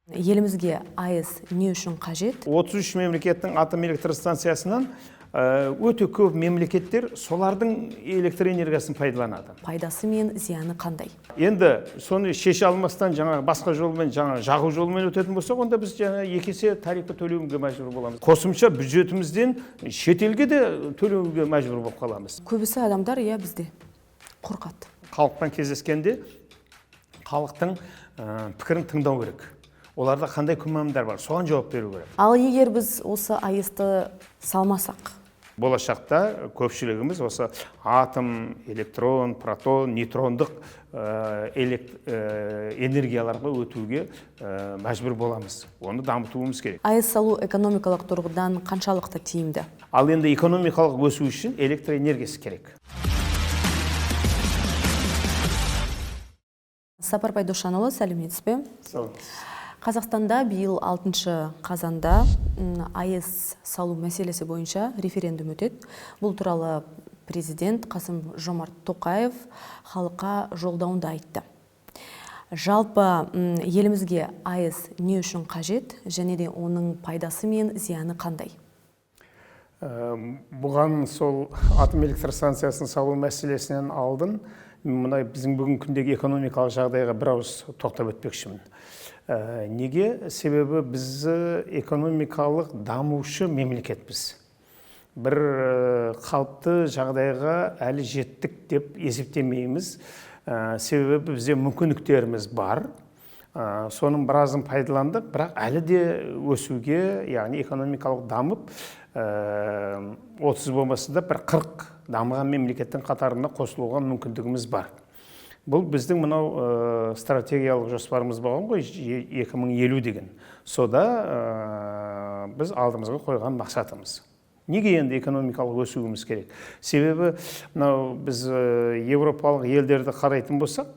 Елімізге АЭС не үшін қажет? 33 мемлекеттің атом электростанциясынан өте көп мемлекеттер солардың электр энергиясын пайдаланады. Пайдасы мен зияны қандай? Енді соны шеше алмастан жаңағы басқа жолмен, жаңағы жағу жолымен өтетін болсақ, онда біз жаңа екі есе тарифті төлеуге мәжбүр боламыз. Қосымша бюджетімізден шетелге де төлеуге мәжбүр болып қаламыз. Көбісі адамдар, иә, бізде қорқады. Халықпен кездескенде халықтың пікірін тыңдау керек. Оларда қандай күмәндар бар, соған жауап беру керек. Ал егер біз осы АЭС-ті салмасақ? Болашақта көпшілігіміз осы атом, электрон, протон, нейтрондық энергияларға өтуге мәжбүр боламыз. Оны дамытуымыз керек. АЭС салу экономикалық тұрғыдан қаншалықты тиімді? Ал енді экономикалық өсу үшін электр энергиясы керек. Сапарбай Досжанұлы, сәлеметсіз бе? Сәлеметсіз. Қазақстанда биыл 6 қазанда АЭС салу мәселесі бойынша референдум өтеді. Бұл туралы президент Қасым Жомарт Тоқаев халыққа жолдауында айтты. Жалпы елімізге АЭС не үшін қажет және де оның пайдасы мен зияны қандай? Бұған сол атом электростанциясын салу мәселесінен алдын мына біздің бүгінгі күндегі экономикалық жағдайға бір ауыз тоқтап өтпекшімін. Неге? Себебі біз экономикалық дамушы мемлекетпіз. Бір қалыпты жағдайға әлі жеттік деп есептемейміз. Себебі бізде мүмкіндіктеріміз бар. Соның біразын пайдаландық, бірақ әлі де өсуге, яғни экономикалық дамып, 30 болмаса да бір 40 дамыған мемлекеттің қатарына қосылуға мүмкіндігіміз бар. Бұл біздің мынау стратегиялық жоспарымыз болған ғой, 2050 деген. Сода біз алдымызға қойған мақсатымыз. Неге енді экономикалық өсуіміз керек? Себебі мынау біз еуропалық елдерді қарайтын болсақ,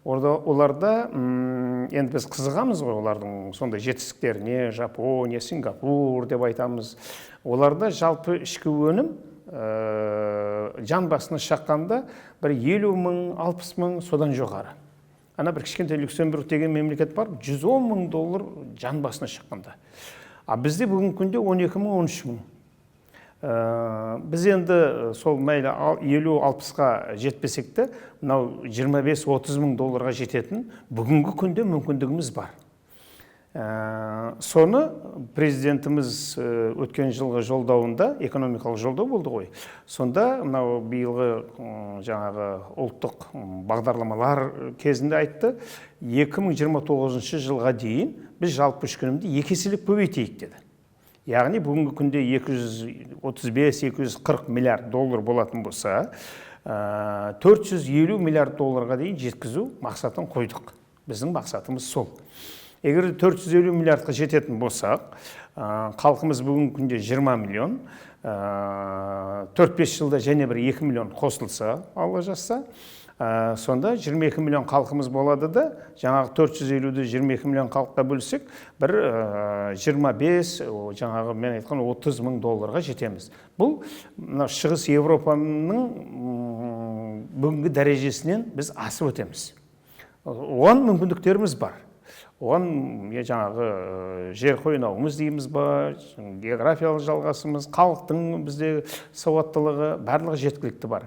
оларда енді біз қызығамыз ғой олардың сондай жетістіктеріне, Жапония, Сингапур деп айтамыз. Оларда жалпы ішкі өнім жан басына шаққанда бір 50 мың, 60 мың содан жоғары. Ана бір кішкентай Люксембург деген мемлекет бар, 110 мың доллар жан басына шаққанда. А бізде бүгінгі күнде 12 мың, 13 мың. Біз енді сол мейлі 50-60-қа жетпесек те, мынау 25-30 мың долларға жететін бүгінгі күнде мүмкіндігіміз бар. Соны президентіміз өткен жылғы жолдауында, экономикалық жолдау болды ғой. Сонда мынау биылғы жаңағы ұлттық бағдарламалар кезінде айтты, 2029 жылға дейін біз жалпы ішкі өнімді екі еселеп көбейтейік деді. Яғни бүгінгі күнде 235, 240 миллиард доллар болатын болса, 450 миллиард долларға дейін жеткізу мақсатын қойдық. Біздің мақсатымыз сол. Егер 450 миллиардқа жететін болсақ, халқымыз бүгінгі күнде 20 миллион, 4-5 жылда және бір 2 миллион қосылса, Алла жазса, сонда 22 миллион халқымыз болады да, жаңағы 450-ді 22 миллион халыққа бөлсек, бір 25, жаңағы мен айтқан 30 мың долларға жетеміз. Бұл мына Шығыс Европаның бүгінгі дәрежесінен біз асып өтеміз. Оған мүмкіндіктеріміз бар. Оған жаңағы жер қойнауымыз дейміз ба, географиялық жалғасымыз, халықтың бізде сауаттылығы, барлығы жеткілікті бар.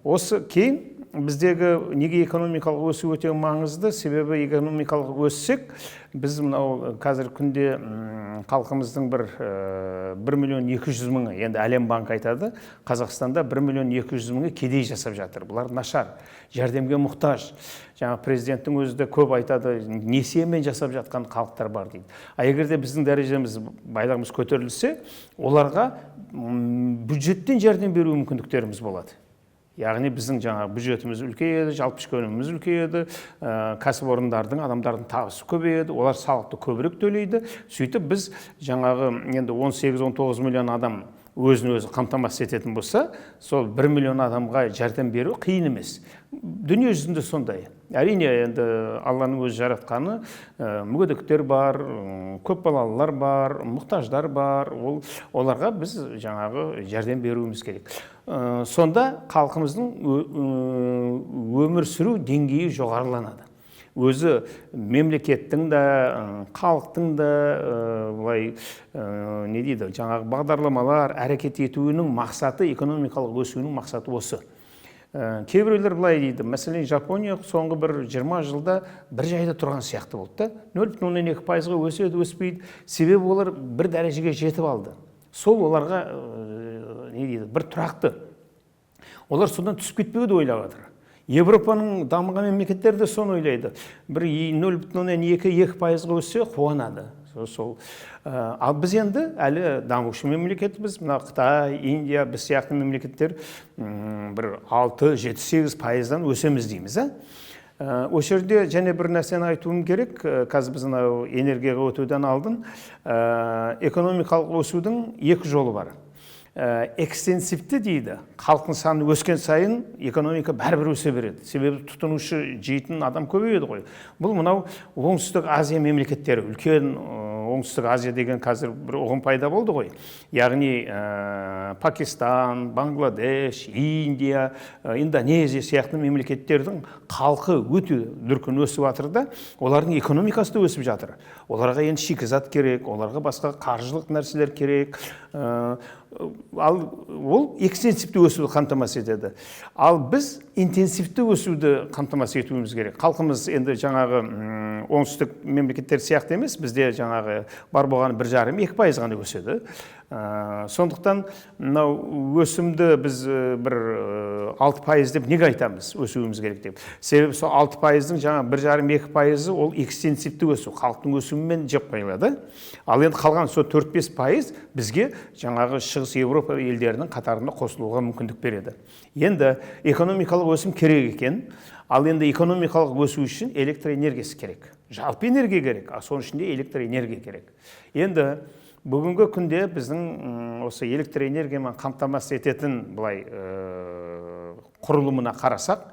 Осы кейін біздегі неге экономикалық өсу өте маңызды, себебі экономикалық өссек, біз мынау қазір күнде халқымыздың бір 1 200 мыңы, енді Әлем банкі айтады, Қазақстанда 1 миллион 200 мыңы кедей жасап жатыр. Бұлар нашар, жәрдемге мұқтаж. Жаңа президенттің өзі де көп айтады, несиемен жасап жатқан халықтар бар дейді. А егер де біздің дәрежеміз, байлығымыз көтерілсе, оларға бюджеттен жәрдем беру мүмкіндіктеріміз болады. Яғни біздің жаңағы бюджетіміз үлкейеді, жалпы ішкі өніміміз үлкейеді, кәсіпорындардың, адамдардың табысы көбейеді, олар салықты көбірек төлейді. Сөйтіп біз жаңағы енді 18-19 миллион адам өзін өзі қамтамасыз ететін болса, сол 1 миллион адамға жәрдем беру қиын емес. Дүние жүзінде сондай. Әрине, енді Алланың өзі жаратқаны, мүгедектер бар, көп балалылар бар, мұқтаждар бар, оларға біз жаңағы жәрдем беруіміз керек. Сонда халқымыздың өмір сүру деңгейі жоғарыланады. Өзі мемлекеттің де, халықтың да былай не дейді, жаңағы бағдарламалар әрекет етуінің мақсаты, экономикалық өсуінің мақсаты осы. Кейбіреулер былай дейді, мәселен, Жапония соңғы бір 20 жылда бір жайда тұрған сияқты болды да, 0,2%-ға өседі, өспейді. Себебі олар бір дәрежеге жетіп алды. Сол оларға не дейді, бір тұрақты. Олар содан түсіп кетпеуді ойлап жатыр. Европаның дамыған мемлекеттері де соны ойлайды. Бір 0,2-2%-ға өссе қуанады. Сол. Ал біз енді әлі дамушы мемлекетпіз. Мына Қытай, Индия, біз сияқты мемлекеттер бір 6, 7, 8%-дан өсеміз дейміз. Осы жерде және бір нәрсені айтуым керек. Қазір біз мынау энергияға өтуден алдын экономикалық өсудің екі жолы бар. Экстенсивті дейді, халықтың саны өскен сайын экономика бәрібір өсе береді, себебі тұтынушы, жейтін адам көбейеді ғой. Бұл мынау Оңтүстік Азия мемлекеттері, үлкен Оңтүстік Азия деген қазір бір ұғым пайда болды ғой, яғни Пакистан, Бангладеш, Индия, Индонезия сияқты мемлекеттердің халқы өте дүркін өсіп жатыр да, олардың экономикасы да өсіп жатыр. Оларға енді шикізат керек, оларға басқа қаржылық нәрселер керек. Ал ол экстенсивті өсуді қамтамасыз етеді. Ал біз интенсивті өсуді қамтамасыз етуіміз керек. Халқымыз енді жаңағы оңтүстік мемлекеттер сияқты емес, бізде жаңағы бар болғаны 1,5-2% ғана өседі. Сондықтан мынау өсімді біз бір 6% деп неге айтамыз өсуіміз керек деп? Себебі сол 6%-дың жаңа 1,5-2%-ы ол экстенсивті өсу, халықтың өсуімен жеп қойылады. Ал енді қалған сол 4-5% бізге жаңағы Шығыс Еуропа елдерінің қатарына қосылуға мүмкіндік береді. Енді экономикалық өсім керек екен, ал енді экономикалық өсу үшін электр энергиясы керек. Жалпы энергия керек, а соның ішінде электр энергия керек. Енді бүгінгі күнде біздің осы электр энергиямен қамтамасыз ететін былай құрылымына қарасақ,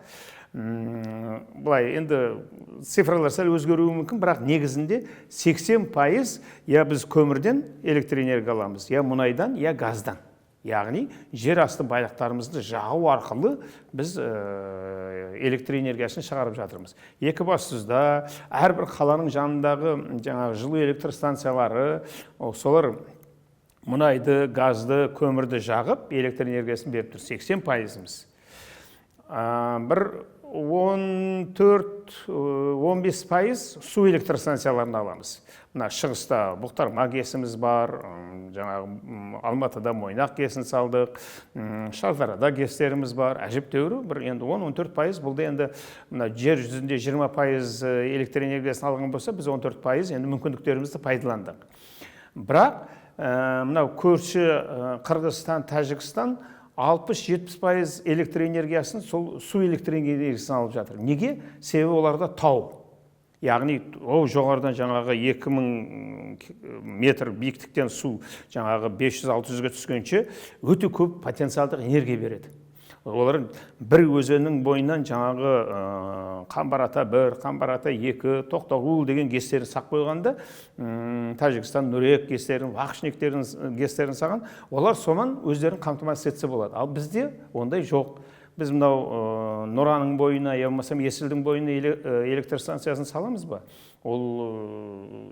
былай енді цифрлар сәл өзгеруі мүмкін, бірақ негізінде 80% я біз көмірден электр энергия аламыз, я мұнайдан, я газдан. Яғни жер асты байлықтарымызды жағу арқылы біз электр энергиясын шығарып жатырмыз. Екібастұзда әрбір қаланың жанындағы жаңағы жылу электр станциялары, солар мұнайды, газды, көмірді жағып электр энергиясын беріп тұр. 80%-ымыз. Бір 14-15% су электр станцияларын аламыз. Мына шығыста Бұқтырма ГЭСіміз бар, жаңағы Алматыда Мойнақ ГЭСін салдық, Шардарада ГЭСтеріміз бар, әжептәуір бір енді 10-14%. Бұл да енді мына жер жүзінде 20% электр энергиясын алған болса, біз 14% енді мүмкіндіктерімізді пайдаландық. Бірақ мынау көрші Қырғызстан, Тәжікстан 60-70% электр энергиясын сол су электр энергиясын алып жатыр. Неге? Себебі оларда тау. Яғни ол жоғарыдан жаңағы 2000 метр биіктіктен су жаңағы 500-600-ге түскенше өте көп потенциалдық энергия береді. Олар бір өзеннің бойынан жаңағы Қамбар ата 1, Қамбар ата 2, Тоқтағул деген ГЭСтерін сақ қойғанда, Тәжікстан Нурек ГЭСтерін, Вахшниктерін ГЭСтерін саған, олар сонан өздерін қамтамасыз етсе болады. Ал бізде ондай жоқ. Біз мынау Нұраның бойына, я болмасам Есілдің бойына электр станциясын саламыз ба? Ол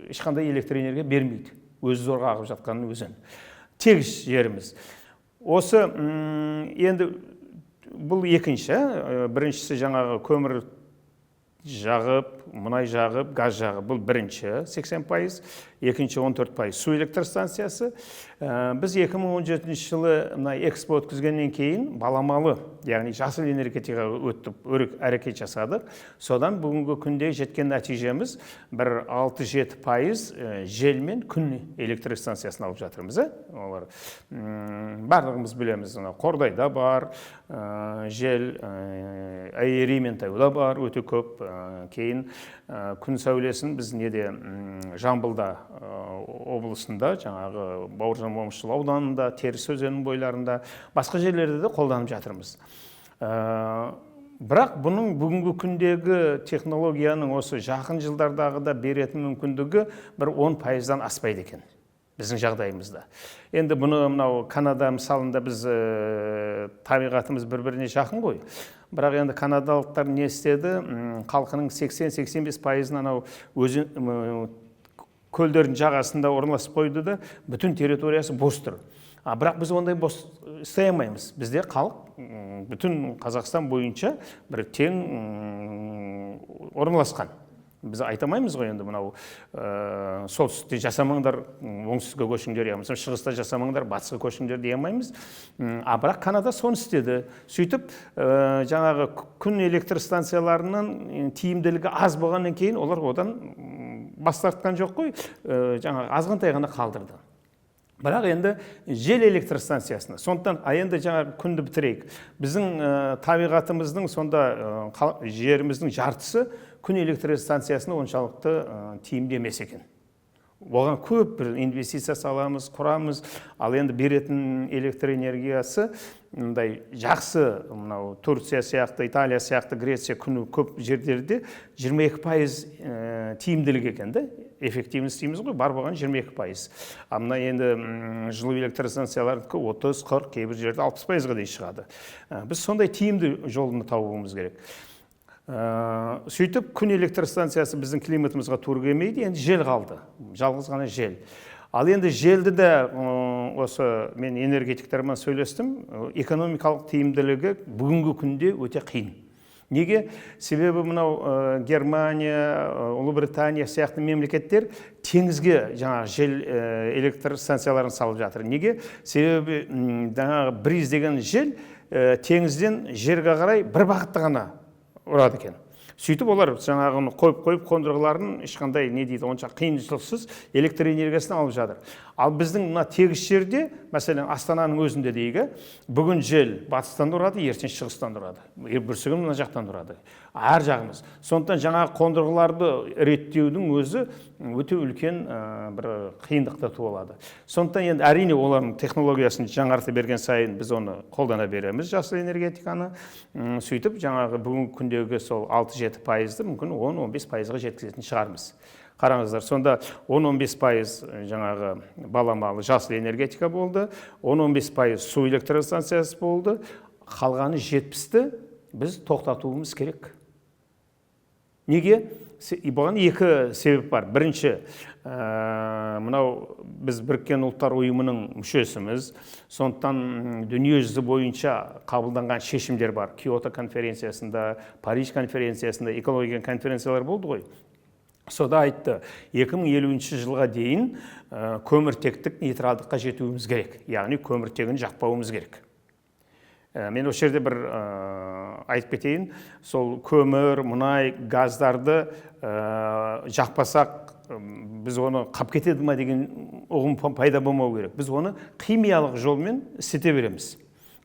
ешқандай электр энергия бермейді. Өзі зорға ағып жатқан өзен. Тегіс жеріміз. Осы енді бұл екінші, біріншісі жаңағы көмір жағып, мұнай жағып, газ жағып, бұл бірінші 80%, екінші 14% су электр станциясы. Біз 2017 жылы мына экспо өткізгеннен кейін баламалы, яғни жасыл энергетикаға өттіп, әрекет жасадық. Содан бүгінгі күнде жеткен нәтижеміз бір 6-7% жел мен күн электр станциясын алып жатырмыз. Олар, барлығымыз білеміз, мына Қордайда бар, жел, Ерейментауда бар, өте көп. Кейін күн сәулесін біз неде, Жамбылда облысында, жаңағы Бауыржан Момышұлы ауданында, Теріс өзенінің бойларында, басқа жерлерде де қолданып жатырмыз. Бірақ бұның бүгінгі күндегі технологияның осы жақын жылдардағы да беретін мүмкіндігі бір 10%-дан аспайды екен. Біздің жағдайымызда. Енді бұны мынау Канада мысалында біз табиғатымыз бір-біріне жақын ғой. Бірақ енді канадалықтар не істеді? Халқының 80-85%-ын анау өзен көлдердің жағасында орналасып қойды да, бүтін территориясы бос тұр. А бірақ біз ондай бос істей алмаймыз. Бізде халық бүтін Қазақстан бойынша бір тең орналасқан. Біз айта алмаймыз ғой енді мынау солтүстікте жасамаңдар, оңтүстікке көшіңдер, я болмаса шығыста жасамаңдар, батысқа көшіңдер дей алмаймыз. А бірақ Канада соны істеді. Сөйтіп, жаңағы күн электр станцияларының тиімділігі аз болғаннан кейін олар одан бас тартқан жоқ қой, жаңағы азғантай ғана қалдырды. Бірақ енді жел электр станциясына, сондықтан, а енді жаңағы күнді бітірейік. Біздің табиғатымыздың сонда жеріміздің жартысы күн электр станциясына оншалықты тиімді емес екен. Оған көп бір инвестиция саламыз, құрамыз, ал енді беретін электр энергиясы мындай жақсы, мынау Турция сияқты, Италия сияқты, Греция күні көп жерлерде 22% тиімділік екен да, эффективность дейміз ғой, бар болған 22%. А мына енді жылу электр станцияларынікі 30, 40, кейбір жерде 60%-ға дейін шығады. Біз сондай тиімді жолын табуымыз керек. Сөйтіп күн электр станциясы біздің климатымызға тура келмейді, енді жел қалды, жалғыз ғана жел. Ал енді желді де осы мен энергетиктермен сөйлестім, экономикалық тиімділігі бүгінгі күнде өте қиын. Неге? Себебі мынау Германия, Ұлыбритания сияқты мемлекеттер теңізге жаңағы жел электр станцияларын салып жатыр. Неге? Себебі жаңағы бриз деген жел теңізден жерге қарай бір бағытта ғана ұрады екен. Сөйтіп олар жаңағыны қойып-қойып қондырғыларын ешқандай не дейді, онша қиыншылықсыз электр энергиясын алып жатыр. Ал біздің мына тегіс жерде, мәселен, Астананың өзінде дейік, бүгін жел батыстан ұрады, ертең шығыстан ұрады, бүрсігүні мына жақтан ұрады. Әр жағымыз. Сондықтан жаңағы қондырғыларды реттеудің өзі өте үлкен бір қиындықта туылады. Сондықтан енді әрине олардың технологиясын жаңарта берген сайын біз оны қолдана береміз, жасыл энергетиканы. Сөйтіп жаңағы бүгінгі күндегі сол 6-7%-ды мүмкін 10-15%-ға жеткізетін шығармыз. Қараңыздар, сонда 10-15% жаңағы баламалы жасыл энергетика болды, 10-15% су электростанциясы болды, қалғаны 70-ті біз тоқтатуымыз керек. Неге? Бұған екі себеп бар. Бірінші, мынау біз Біріккен Ұлттар Ұйымының мүшесіміз, сондықтан дүниежүзі бойынша қабылданған шешімдер бар. Киото конференциясында, Париж конференциясында, экология конференциялар болды ғой. Сода айтты, 2050 жылға дейін көміртектік нейтралдыққа жетуіміз керек, яғни көміртегін жақпауымыз керек. Мен осы жерде бір айтып кетейін, сол көмір, мұнай, газдарды жақпасақ, біз оны қап кетеді ма деген ұғым пайда болмау керек. Біз оны химиялық жолмен істете береміз.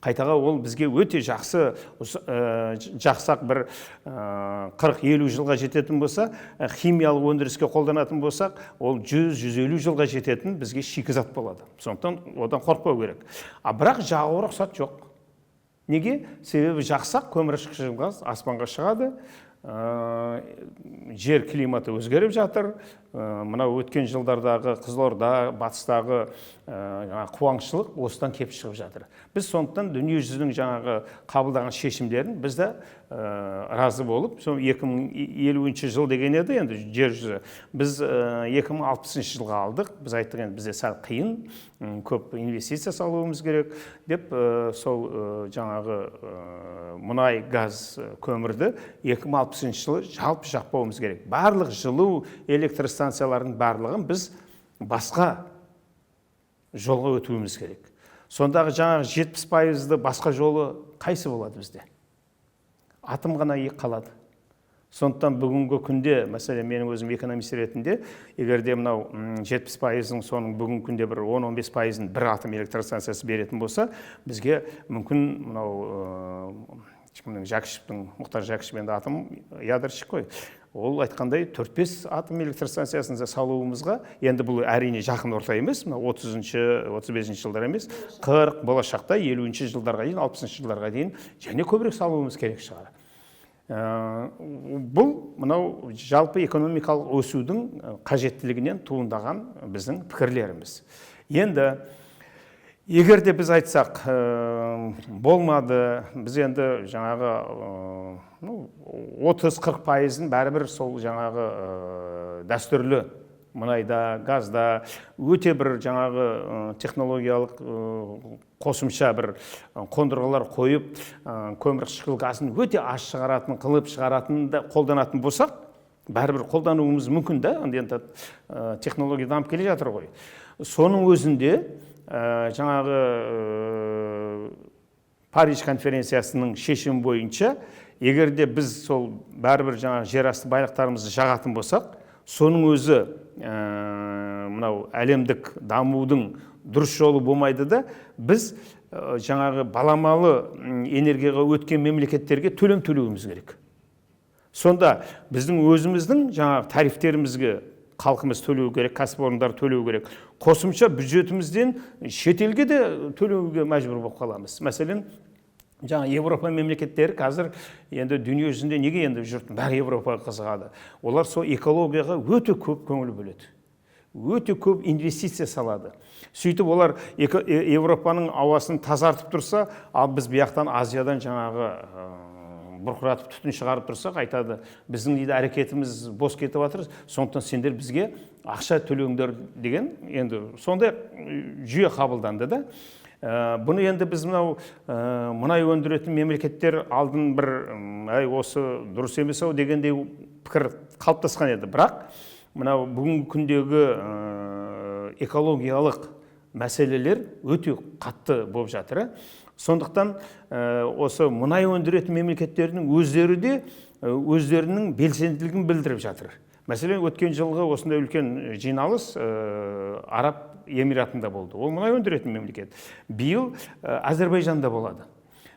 Қайтаға ол бізге өте жақсы, жақсақ бір 40-50 жылға жететін болса, химиялық өндіріске қолданатын болсақ, ол 100-150 жылға жететін бізге шикізат болады. Сондықтан одан қорықпау керек. А бірақ жағуға рұқсат жоқ. Неге? Себебі жақсақ көмірқышқыл газ аспанға шығады, жер климаты өзгеріп жатыр. Мынау өткен жылдардағы Қызылорда, батыстағы қуаңшылық осыдан кеп шығып жатыр. Біз сондықтан дүниежүзінің жаңағы қабылдаған шешімдерін біз де разы болып, сол 2050 жыл деген еді енді жер жүзі. Біз 2060 жылға алдық. Біз айттық, енді бізде сәл қиын, көп инвестиция салуымыз керек деп, сол жаңағы мұнай, газ, көмірді 2060 жылы жалпы жақпауымыз керек. Барлық жылу электр станцияларының барлығын біз басқа жолға өтуіміз керек. Сондағы жаңағы 70%-ды басқа жолы қайсы болады бізде? Атом ғана қалады. Сондықтан бүгінгі күнде, мәселен, менің өзім экономист ретінде, егер де мынау 70%-ың соның бүгінгі күнде бір 10-15%-ын бір атом электростанциясы беретін болса, бізге мүмкін мынау кімнің, Жәкішевтің, Мұхтар Жәкішев енді атом ядерщик қой. Ол айтқандай 4-5 атом электростанциясын салуымызға, енді бұл әрине жақын орта емес, мына 30-шы, 35-ші жылдар емес, 40, болашақта 50-ші жылдарға дейін, 60-шы жылдарға дейін және көбірек салуымыз керек шығар. Бұл мынау жалпы экономикалық өсудің қажеттілігінен туындаған біздің пікірлеріміз. Енді егер де біз айтсақ, болмады, біз енді жаңағы 30-40 пайызын бәрібір сол жаңағы дәстүрлі мұнайда, газда өте бір жаңағы технологиялық қосымша бір қондырғылар қойып, көмірқышқыл газын өте аз шығаратын қылып шығаратын да қолданатын болсақ, бәрібір қолдануымыз мүмкін да, енді технология дамып келе жатыр ғой. Соның өзінде жаңағы Париж конференциясының шешімі бойынша, егер де біз сол бәрібір жаңағы жерасты байлықтарымызды жағатын болсақ, соның өзі мынау әлемдік дамудың дұрыс жолы болмайды да, біз жаңағы баламалы энергияға өткен мемлекеттерге төлем төлеуіміз керек. Сонда біздің өзіміздің жаңағы тарифтерімізге халқымыз төлеу керек, кәсіпорындар төлеу керек. Қосымша бюджетімізден шетелге де төлеуге мәжбүр болып қаламыз. Мәселен, жаңа Европа мемлекеттері қазір енді дүние жүзінде неге енді жұрттың бәрі Европаға қызығады? Олар сол экологияға өте көп көңіл бөледі, өте көп инвестиция салады. Сөйтіп олар Европаның ауасын тазартып тұрса, ал біз бұяқтан Азиядан жаңағы бұрқыратып түтін шығарып тұрсақ, айтады, біздің дейді әрекетіміз бос кетіп жатыр, сондықтан сендер бізге ақша төлеңдер деген енді сондай жүйе қабылданды да. Бұны енді біз мынау мұнай өндіретін мемлекеттер алдын бір әй осы дұрыс емес ау дегендей пікір қалыптасқан еді. Бірақ мынау бүгінгі күндегі экологиялық мәселелер өте қатты болып жатыр. Сондықтан осы мұнай өндіретін мемлекеттердің өздері де өздерінің белсенділігін білдіріп жатыр. Мәселен, өткен жылғы осындай үлкен жиналыс Араб Эмиратында болды. Ол мұнай өндіретін мемлекет. Биыл Әзербайжанда болады.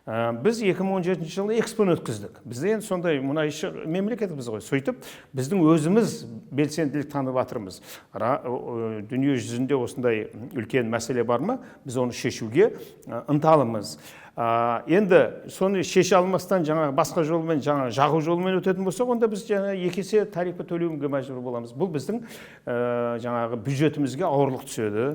Біз 2017 жылы экспоны өткіздік. Біз енді сондай мұнайшы мемлекетіміз ғой. Сөйтіп, біздің өзіміз белсенділік танып жатырмыз. Дүние жүзінде осындай үлкен мәселе бар ма? Біз оны шешуге ынталымыз. Енді соны шеше алмастан жаңағы басқа жолмен, жаңағы жағу жолымен өтетін болсақ, онда біз жаңа екі есе тарифі төлеуге мәжбүр боламыз. Бұл біздің жаңағы бюджетімізге ауырлық түседі,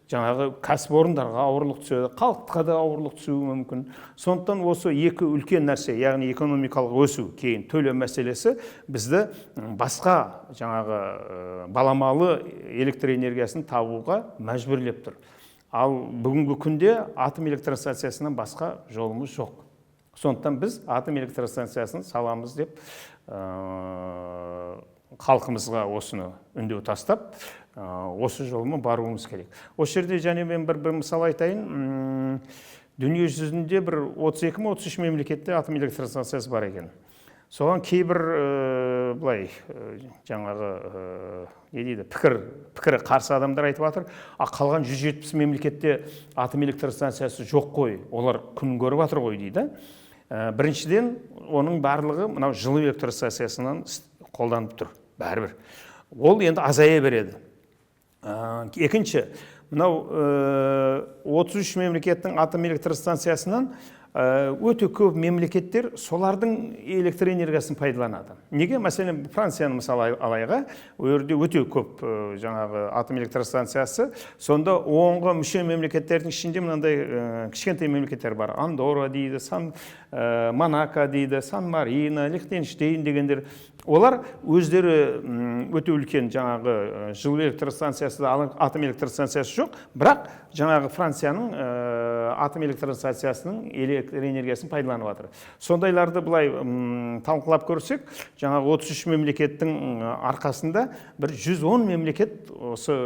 жаңағы кәсіпорындарға ауырлық түседі, халыққа да ауырлық түсуі мүмкін. Сондықтан осы екі үлкен нәрсе, яғни экономикалық өсу, кейін төлем мәселесі бізді басқа жаңағы баламалы электр энергиясын табуға мәжбүрлеп тұр. Ал бүгінгі күнде атом электростанциясынан басқа жолымыз жоқ. Сондықтан біз атом электростанциясын саламыз деп халқымызға осыны үндеу тастап, осы жолмен баруымыз керек. Осы жерде және мен бір мысал айтайын. Дүние жүзінде бір 32 ме 33 мемлекетте атом электростанциясы бар екен. Соған кейбір былай жаңағы не дейді, пікірі қарсы адамдар айтып жатыр, а қалған 170 мемлекетте атом электростанциясы жоқ қой, олар күн көріп жатыр ғой дейді. Біріншіден, оның барлығы мынау жылу электростанциясынан қолданып тұр, бәрібір. Ол енді азая береді. Екінші, мынау 33 мемлекеттің атом электростанциясынан өте көп мемлекеттер солардың электр энергиясын пайдаланады. Неге? Мәселен, Францияны мысал алайық, ол жерде өте көп жаңағы атом электростанциясы. Сонда 10-ға мүше мемлекеттердің ішінде мынандай кішкентай мемлекеттер бар. Андорра дейді, Монако дейді, Сан Марино, Лихтенштейн дегендер. Олар өздері өте үлкен жаңағы жылу электростанциясы, атом электростанциясы жоқ, бірақ жаңағы Францияның атом электростанциясының электр энергиясын пайдаланып жатыр. Сондайларды былай талқылап көрсек, жаңағы 33 мемлекеттің арқасында бір 110 мемлекет осы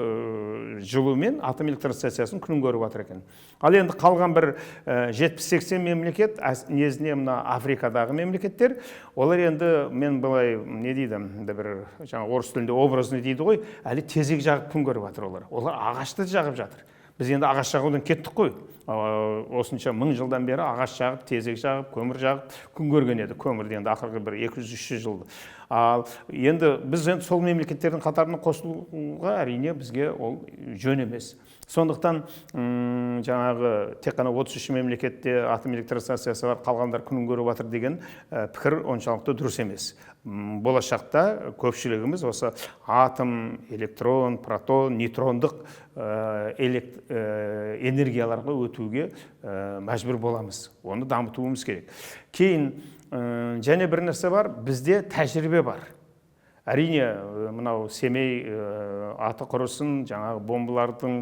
жылу мен атом электростанциясының күнін көріп жатыр екен. Ал енді қалған бір 70-80 мемлекет, негізінен мына Африкадағы мемлекеттер, олар енді мен былай не дейді, енді бір жаңа орыс тілінде образный дейді ғой, әлі тезек жағып күн көріп жатыр олар. Олар ағашты жағып жатыр. Біз енді ағаш жағудан кеттік қой. Осынша мың жылдан бері ағаш жағып, тезек жағып, көмір жағып күн көрген еді. Көмірді енді ақырғы бір 200-300 жыл. Ал енді біз енді сол мемлекеттердің қатарына қосылуға, әрине, бізге ол жөн емес. Сондықтан жаңағы тек қана 33 мемлекетте атом электростанциясы бар, қалғандар күнін көріп жатыр деген пікір оншалықты дұрыс емес. Болашақта көпшілігіміз осы атом, электрон, протон, нейтрондық энергияларға өтуге мәжбүр боламыз. Оны дамытуымыз керек. Кейін және бір нәрсе бар, бізде тәжірибе бар. Әрине, мынау Семей аты құрысын, жаңағы бомбалардың,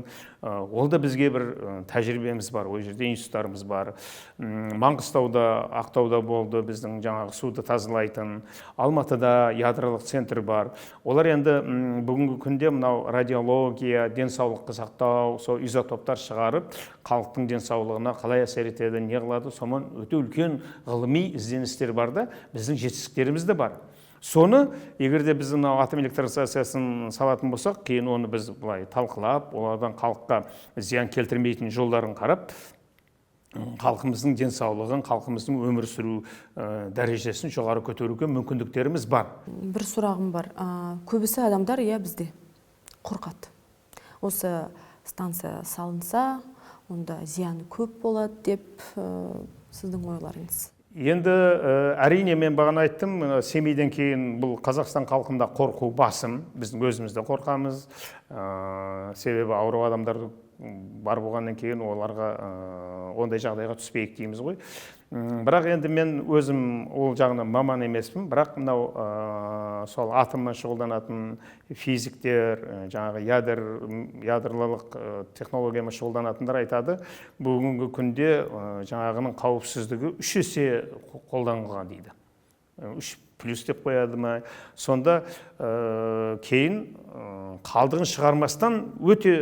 ол да бізге бір тәжірибеміз бар, ол жерде институттарымыз бар. Маңғыстауда, Ақтауда болды біздің жаңағы суды тазалайтын, Алматыда ядролық центр бар. Олар енді бүгінгі күнде мынау радиология, денсаулықты сақтау, сол изотоптар шығарып, халықтың денсаулығына қалай әсер етеді, не қылады, сонымен өте үлкен ғылыми ізденістер бар да, біздің жетістіктеріміз де бар. Соны егер де біз мынау атом электростанциясын салатын болсақ, кейін оны біз былай талқылап, олардан халыққа зиян келтірмейтін жолдарын қарап, халқымыздың денсаулығын, халқымыздың өмір сүру дәрежесін жоғары көтеруге мүмкіндіктеріміз бар. Бір сұрағым бар. Көбісі адамдар, иә, бізде қорқады. Осы станция салынса, онда зияны көп болады деп, сіздің ойларыңыз? Енді әрине, мен бағана айттым, Семейден кейін бұл Қазақстан халқында қорқу басым, біздің өзіміз де қорқамыз. Себебі ауру адамдар бар болғаннан кейін оларға ондай жағдайға түспейік дейміз ғой. Бірақ енді мен өзім ол жағынан маман емеспін, бірақ мынау сол атоммен шұғылданатын физиктер, жаңағы ядролық технологиямен шұғылданатындар айтады, бүгінгі күнде жаңағының қауіпсіздігі 3 есе қолданылған дейді. 3 плюс деп қояды ма? Сонда кейін қалдығын шығармастан өте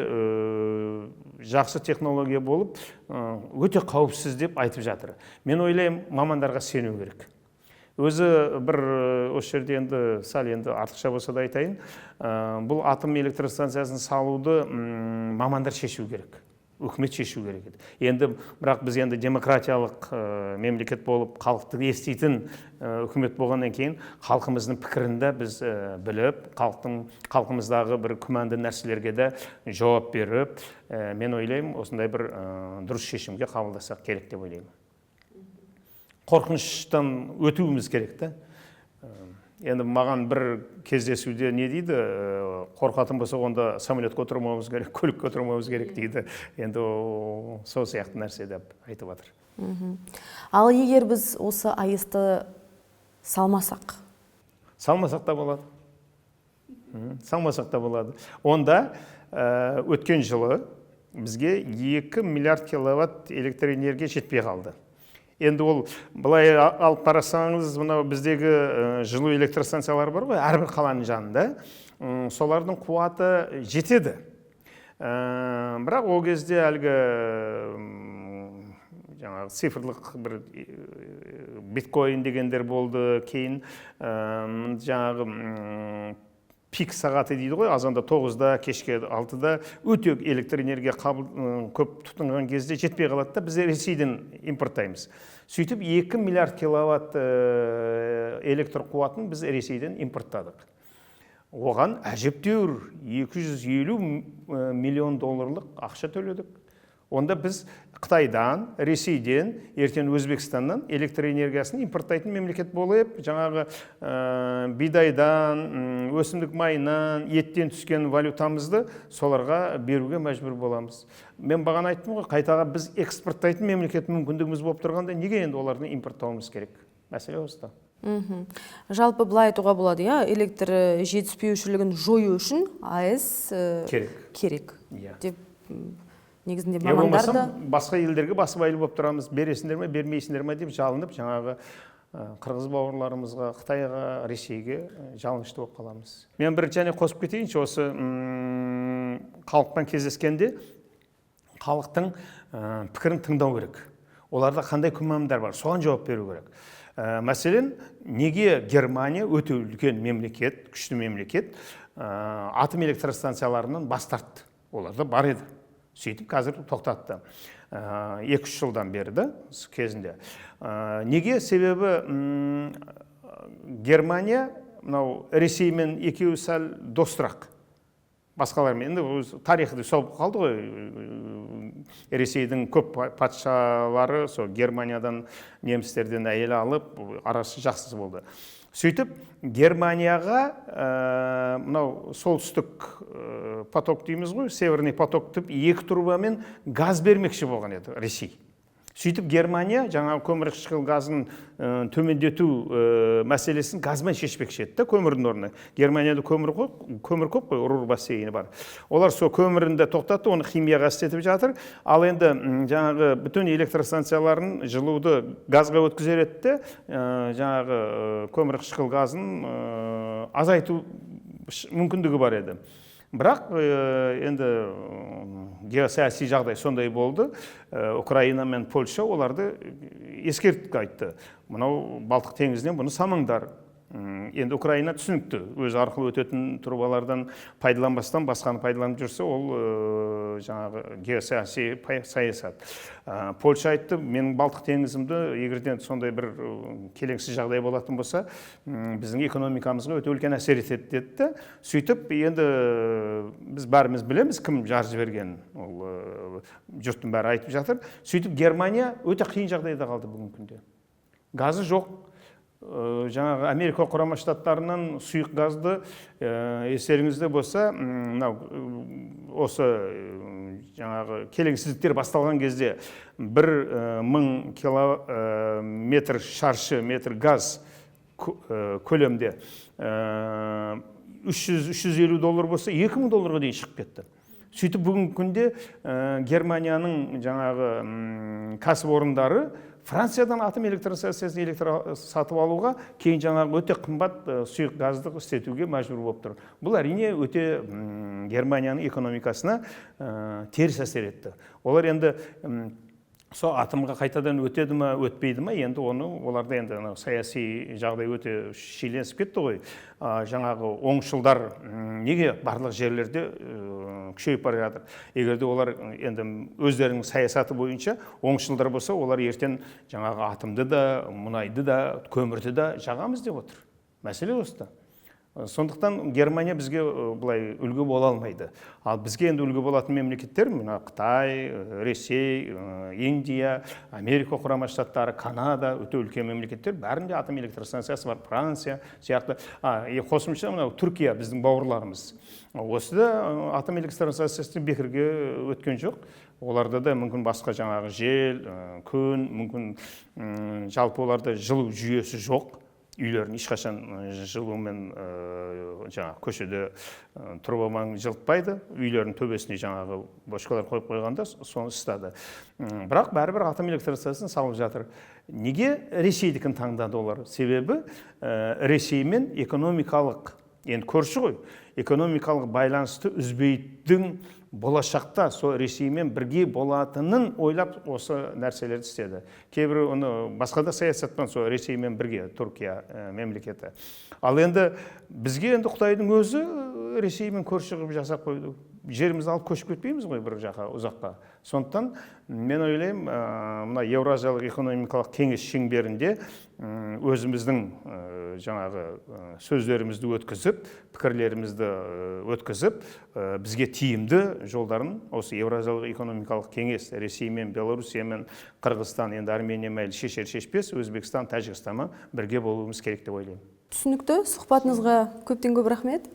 жақсы технология болып, өте қауіпсіз деп айтып жатыр. Мен ойлаймын, мамандарға сену керек. Өзі бір осы жерде енді сәл енді артықша болса да айтайын, бұл атом электростанциясын салуды мамандар шешу керек. Үкімет шешу керек еді. Енді бірақ біз енді демократиялық мемлекет болып, халықты еститін үкімет болғаннан кейін халқымыздың пікірін де біз біліп, халқымыздағы бір күмәнді нәрселерге де жауап беріп, мен ойлаймын, осындай бір дұрыс шешімге қабылдасақ керек деп ойлаймын. Қорқыныштан өтуіміз керек та. Енді маған бір кездесуде не дейді, қорқатын болсақ, онда самолетке отырмауымыз керек, көлікке отырмауымыз керек дейді. Енді сол сияқты нәрсе деп айтып жатыр. Ал егер біз осы АЭС-ті салмасақ? Салмасақ та болады. Салмасақ та болады. Онда өткен жылы бізге 2 миллиард киловатт электр энергия жетпей қалды. Енді ол былай алып қарасаңыз, мынау біздегі жылу электростанциялары бар ғой, әрбір қаланың жанында. Солардың қуаты жетеді. Бірақ ол кезде әлгі жаңағы цифрлық бір биткоин дегендер болды, кейін жаңағы пик сағаты дейді ғой, азанда 9-да, кешке 6-да өте электр энергия көп тұтынған кезде жетпей қалады да, біз Ресейден импорттаймыз. Сөйтіп 2 миллиард киловатт электр қуатын біз Ресейден импорттадық. Оған әжептәуір 250 миллион долларлық ақша төледік. Онда біз Қытайдан, Ресейден, ертең Өзбекстаннан электр энергиясын импорттайтын мемлекет болып, жаңағы бидайдан, өсімдік майынан, еттен түскен валютамызды соларға беруге мәжбүр боламыз. Мен бағана айттым ғой, қайтаға біз экспорттайтын мемлекет мүмкіндігіміз болып тұрғанда, неге енді оларды импорттауымыз керек? Мәселе осында. Жалпы былай айтуға болады, иә, электр жетіспеушілігін жою үшін АЭС керек. Керек. Иә. Деп негізінде мамандар да басқа елдерге басыбайлы болып тұрамыз, бересіңдер ме, бермейсіңдер ме деп жалынып, жаңағы қырғыз бауырларымызға, Қытайға, Ресейге жалынышты болып қаламыз. Мен бір және қосып кетейінші, осы халықпен кездескенде халықтың пікірін тыңдау керек. Оларда қандай күмәндар бар, соған жауап беру керек. Мәселен, неге Германия өте үлкен мемлекет, күшті мемлекет, атом электростанцияларынан бас тартты? Оларда бар еді. Сөйтіп қазір тоқтатты. 2-3 жылдан бері да кезінде. Неге? Себебі Германия мынау Ресеймен екеуі сәл достырақ. Басқалармен енді тарихы сол қалды ғой. Ресейдің көп патшалары сол Германиядан, немістерден әйел алып, арасы жақсы болды. Сөйтіп Германияға мынау солтүстік поток дейміз ғой, северный поток деп 2 трубамен газ бермекші болған еді Ресей. Сөйтіп Германия жаңағы көмірқышқыл газын төмендету мәселесін газбен шешпекші еді да, көмірдің орнына. Германияда көмір көп қой, Рур бассейні бар. Олар сол көмірін де тоқтатты, оны химияға істетіп жатыр. Ал енді жаңағы бүтін электростанцияларын жылуды газға өткізер еді де, жаңағы көмірқышқыл газын азайту мүмкіндігі бар еді. Бірақ енді геосаяси жағдай сондай болды. Украина мен Польша оларды ескертіп айтты. Мынау Балтық теңізінен бұны самаңдар. Енді Украина түсінікті, өзі арқылы өтетін трубалардан пайдаланбастан басқаны пайдаланып жүрсе, ол жаңағы геосаяси саясат. Польша айтты, менің Балтық теңізімді егерден сондай бір келеңсіз жағдай болатын болса, біздің экономикамызға өте үлкен әсер етеді деді. Сөйтіп енді біз бәріміз білеміз, кім жарып жібергенін, ол жұрттың бәрі айтып жатыр. Сөйтіп Германия өте қиын жағдайда қалды бүгінгі күнде. Газы жоқ. Жаңағы Америка Құрама Штаттарынан сұйық газды, естеріңізде болса, мынау осы жаңағы келеңсіздіктер басталған кезде 1000 километр шаршы метр газ көлемде 300-350 доллар болса, 2000 долларға дейін шығып кетті. Сөйтіп бүгінгі күнде Германияның жаңағы кәсіпорындары Франциядан атом электростанциясын электр сатып алуға, кейін жаңағы өте қымбат сұйық газды істетуге мәжбүр болып тұр. Бұл әрине өте Германияның экономикасына теріс әсер етті. Олар енді сол атомға қайтадан өтеді ма, өтпейді ма, енді оны оларда енді саяси жағдай өте шиеленісіп кетті ғой. Жаңағы оңшылдар неге барлық жерлерде күшейіп бара жатыр? Егер де олар енді өздерінің саясаты бойынша оңшылдар болса, олар ертең жаңағы атомды да, мұнайды да, көмірді да жағамыз деп отыр. Мәселе осында. Сондықтан Германия бізге былай үлгі бола алмайды. Ал бізге енді үлгі болатын мемлекеттер мына Қытай, Ресей, Индия, Америка Құрама Штаттары, Канада, өте үлкен мемлекеттер, бәрінде атом электростанциясы бар, Франция сияқты. Қосымша мынау Түркия біздің бауырларымыз. Осы да атом электростанциясы бекерге өткен жоқ. Оларда да мүмкін басқа жаңағы жел, күн, мүмкін жалпы оларда жылу жүйесі жоқ. Үйлерін ешқашан жылумен жаңағы көшеде трубамен жылытпайды, үйлерінің төбесіне жаңағы бочкалар қойып қойғанда соны ысытады. Бірақ бәрібір атом электростанциясын салып жатыр. Неге Ресейдікін таңдады олар? Себебі Ресеймен экономикалық, енді көрші ғой, экономикалық байланысты үзбейтін, болашақта сол Ресеймен бірге болатынын ойлап осы нәрселерді істеді. Кейбір оны басқа да саясатпен сол Ресеймен бірге Түркия мемлекеті. Ал енді бізге енді Қытайдың өзі Ресеймен көрші қылып жасап қойды. Жерімізді алып көшіп кетпейміз ғой бір жаққа, ұзаққа. Сондықтан мен ойлаймын, мына Еуразиялық экономикалық кеңес шеңберінде өзіміздің жаңағы сөздерімізді өткізіп, пікірлерімізді өткізіп, бізге тиімді жолдарын осы Еуразиялық экономикалық кеңес Ресеймен, Белоруссиямен, Қырғызстан, енді Армения мәйлі шешер шешпес, Өзбекстан, Тәжікстанмен бірге болуымыз керек деп ойлаймын. Түсінікті. Сұхбатыңызға көптен көп рахмет.